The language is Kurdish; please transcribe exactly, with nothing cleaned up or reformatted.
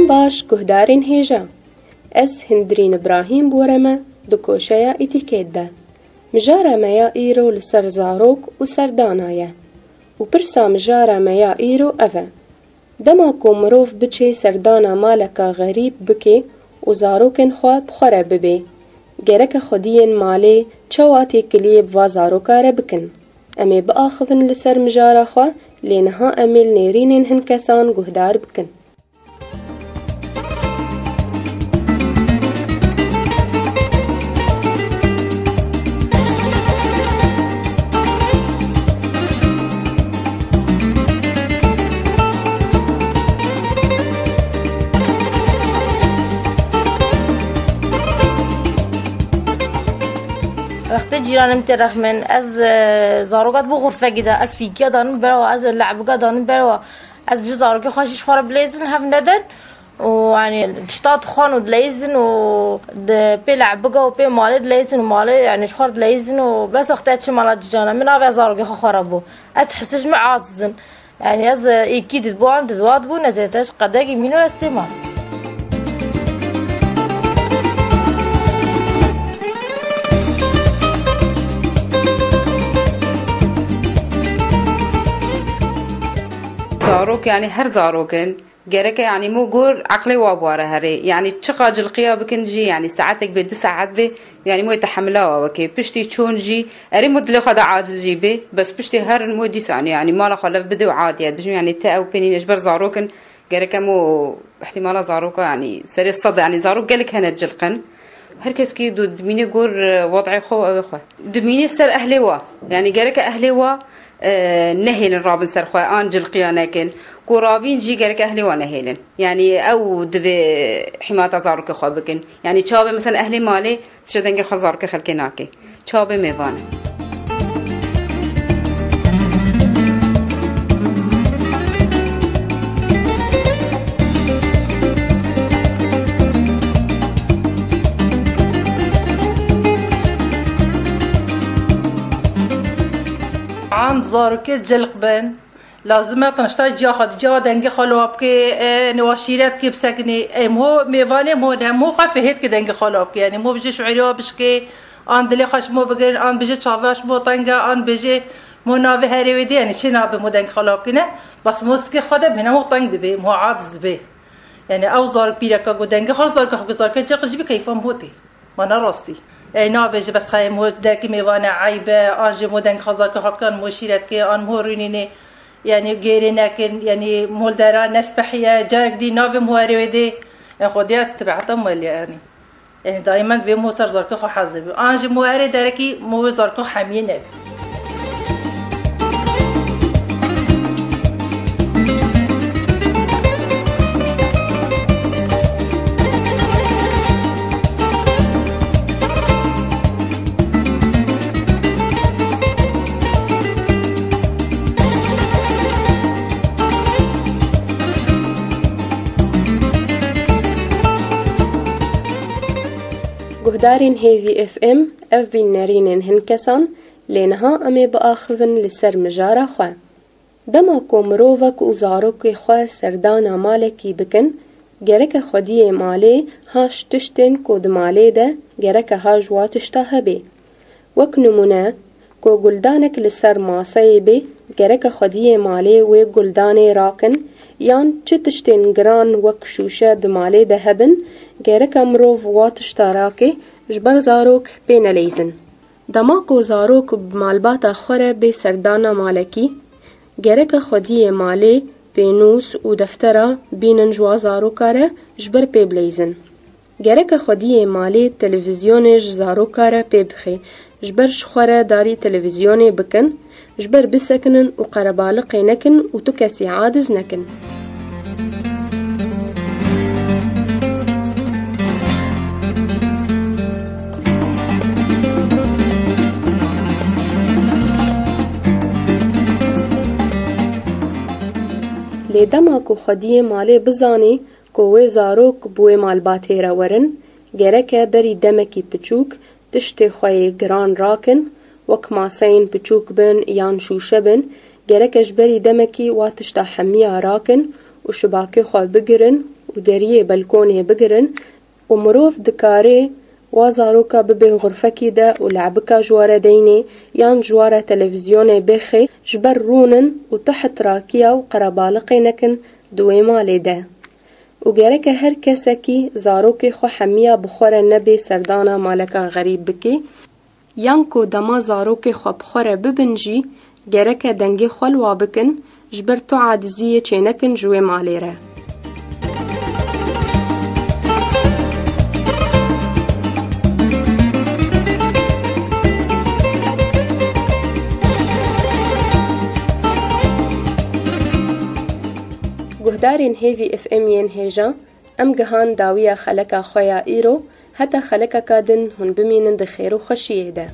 Baş guhdarên hêja. Ez Hindrîn Îbrahîm boreme di koşeya Îtîkêt de. Mijara me ya îro li ser zarok û serdana ye. Û pirsa mijara me ya îro ev e. Dema ku mirov biçê serdana maleka xerîb bike û zarokên xwe bi xwe re bibê, gereke xwediyên malê çawa têkiliyê bi va zaroka re bikin? Em ê biaxivin li ser mijara xwe, lê niha em ê li nêrînên hin kesan guhdar bikin. Wextê cîranê min tê rexmên, ez, e, zaroka di bo xurfekî de, ez fîkiya danim berewa, ez le'bika danim berewa. Ez bijî zarokê xwe jî ji xwe re bileyzin hev nedin. Û, yanî, tişta dixwan û dileyzin û di pê le'bika û pê malê dileyzin û malê, yanî, ji xwe re dileyzin û bes wextê ez çim mala cîrana min, navê ez zarokê xwe xwe re bû. Ez hisi ji min aciz in. Yanî ez, e, êkî didibû an didwa dibû, nezêde ji qedekî mîno ez tê mal. Zarok, yanî her zarok in, gereke, yanî, mo gor eqlê wa bi wa re herê. Yanî çiqa cilqiya bikin jî, yanî saetek bê, du saet bê, yanî mo yê tehemila wa wekê. Piştî çûn jî, erê mo dilê xwe de aciz jî bê, bes piştî herin mo dîsa, yanî, yanî mala xwe lev bidê û adiye dibijim, yanî te ew pê nîne ji ber zarok in, gereke mo ihtimala zaroka, yanî serê sed, yanî zarok gelek hene cilqin. Her kes kî du-, dimîne gor, e, wad'ê xwe û ew ê xwe. Dimîne ser ehlê wa. Yanî gereke ehlê wa, e, nehêlin rabin ser xwe, an cilqiya nekin. Ku rabîn jî gereke ehlê wa nehêlin. Yanî ew divê hîmata zarokê xwe bikin. Yanî çavê mesela ehlê malê tije dengê xwe zarokê xelkê nake. Çavê mêvan e. An zarokê cilq bin, lazim e tanişta ciya xwe, ciya dengê xwe li wa bikê, e, nêwa şîret bikê, bisekinê. Em ho mêvanê mo ne, mo xwe fihêt ke dengê xwe li wa bikê. Yanî mo bijê şuêrê wa bişkê, an dilê xwe ji mo bigirin, an bijê çavê wa ji mo teng e, an bijê mo navê herê wê dê, yanî çê nabe mo dengê xwe li wa bikê ne. Bas mo sikê xwe de bihêne mo teng dibê, mo aciz dibê. Yanî ew zarok pîreka ku dengê xwe li zarka xwe, zarka cilq jî bi keyfa mo tê. Ma ne rastî. Ey nabêje bes xeyê mo derkî mêvane eyb e, an jî mo deng xwe zarka xwe bikan, mo şîret ke, an mo rûnînê, yanî gêrê nekin, yanî moldera nespehiye, carek dî navê mo erê wê dê. Em xwe diya ez tibeheta mo lê, yanî. Yanî daimen vê mo ser zarka xwe hezir bi. An jî mo erê derekî mo wê zarka xwe hemiyê nebî. Guhdarên Hêvî F M, ev bînerînên hin kesan, lê niha em ê biaxivin li ser mijara xwe. Dema ku mirovek û zarokê xwe serdana malekî bikin, gereke xwediyê malê ha ji tiştên ku di malê de gereke ha ji wa tişta hebe. Wek nimûne, ku guldanek li ser maseyê bê, gereke xwediyê malê wê guldanê rakin, yan çi tiştên giran wek şûşe di malê de hebin, gereke mirov wa tişta rake, ji ber zarok pê neleyzin. Dema ku zarok bi malbata xwe re bê serdana malekî, gereke xwediyê malê pênûs û deftera bînin ji wa zaroka re ji ber pê bileyzin. Gereke xwediyê malê televîzyonê ji zaroka re pê bixê, ji ber ji xwe re darî televîzyonê bikin, ji ber bisekinin û qerebaliqê nekin û tu kesî aciz nekin. Lê dema ku xwediyê malê bizanî ku wê zarok bi wê malbatê re werin, gereke berî demekî piçûk tiştê xwe yê giran rakin, wek maseyên piçûk bin yan şûşe bin, gereke ji berî demekî wa tişta hemiya rakin û şibakê xwe bigirin û û deriyê belkonê bigirin û mirov dikare wa zaroka bibe xurfekî de û le'bika ji ware deynê yan ji ware televîzyonê bêxê ji ber rûnin û tu hitrakiya û qerebaliqê nekin di wê malê de. Û gereke her kesekî zarokê xwe hemiya bi xwe re nebê serdana maleka xerîb bikî, yan ku dema zarokê xwe bi xwe re bibin jî gereke dengê xwe li wa bikin, ji ber tu aciziyê çênekin ji wê malê re. Guhdarên Hêvî F M yên hêja, em gihan dawiya xeleka xwe ya îro, heta xelekeka din hûn bimînin di xêr û xweşiyê de.